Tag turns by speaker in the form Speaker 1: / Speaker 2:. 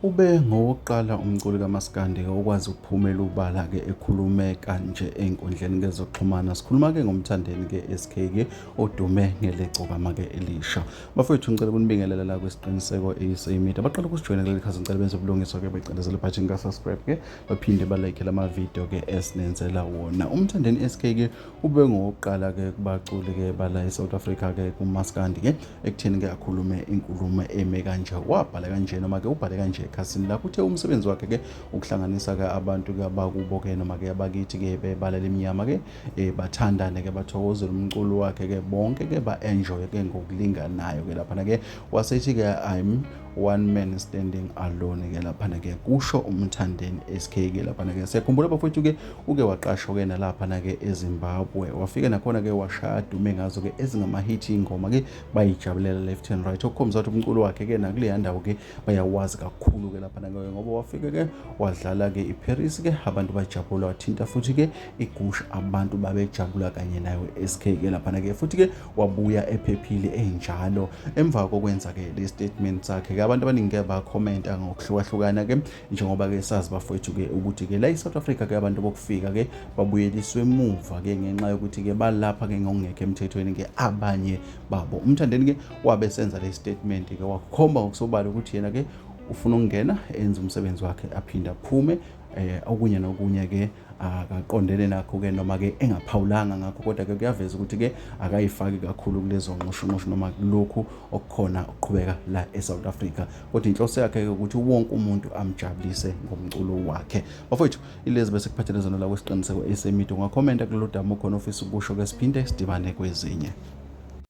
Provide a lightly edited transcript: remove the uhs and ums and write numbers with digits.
Speaker 1: Ube ngowokuqala umculi kaMaskandi okwazi ukuphumela ubala-ke ekhulume kanje ey'nkundleni-ke zokuxhumana. Sikhuluma-ke ngomthandeni-ke SK-ke odume ngelecogama-ke elisha. Bafowethu ngicela ukunibingelela la kwesiqiniseko eyiseyimedia. Baqala ukusijoyina kuleli khasi ngicela benze ubulungiswa-ke becindezela ibhathini ka-subscribe-ke baphinde balayikele amavidiyo-ke esinenzela wona. Umthandeni SK-ke ube ngowokuqala-ke kubaculi-ke bala eSouth Africa-ke kuMaskandi-ke ekutheni-ke akhulume inkulumo eme kanje. Wabhala kanje noma-ke ubhale kanje ekhasini lakho uthe umsebenzi wakhe-ke ukuhlanganisa-ke abantu-ke abakubo-ke noma-ke abakithi-ke bebala limnyama-ke bathandane-ke bathokozele umculo wakhe-ke bonke-ke ba-enjoye-ke ngokulinganayo-ke laphana-ke wasethi-ke I'm one man standing alone-ke laphana-ke kusho umthandeni SK-ke laphana-ke. Siyakhumbula bafowethu-ke uke waqashwa-ke nalaphana-ke eZimbabwe wafika nakhona-ke washaya dume ngazo-ke ezingama-hit ingoma-ke bayijabulela left and right okukhomba ukuthi umculo wakhe-ke nakuleya ndawo-ke bayawazi kakhulu-ke laphana-ke ngoba wafike-ke wadlala-ke iParis-ke abantu bajabula wathinta futhi-ke igusha abantu babejabula kanye nayo SK-ke laphana-ke futhi-ke wabuya ephephile enjalo emva kokwenza-ke le statement sakhe-ke abantu abaningi-ke bakhomenta ngokuhlukahlukana-ke njengoba-ke sazi bafowethu-ke ukuthi-ke la eSouth Africa-ke abantu bokufika-ke babuyeliswe emuva-ke ngenxa yokuthi-ke balapha-ke ngokungekho emthethweni-ke abanye babo. Umthandeni-ke wabe senza le statement-ke wakhomba ngokusobala ukuthi yena-ke ufuna ukungena enza umsebenzi wakhe aphinde aphume okunye nokunye-ke akaqondene nakho-ke noma-ke engaphawulanga ngakho kodwa-ke kuyaveza ukuthi-ke akayifaki kakhulu kulezo nqoshonqosho noma kulokhu okukhona ukuqhubeka la eSouth Africa kodwa inhloso yakhe-ke ukuthi wonke umuntu amjabulise ngomculo wakhe. Bafowethu ilezi bese kuphathele zona la kwesiqiniseko esemedia ungakhomenta kulolu daba ukhona ofisa ukusho-ke siphinde sidibane kwezinye.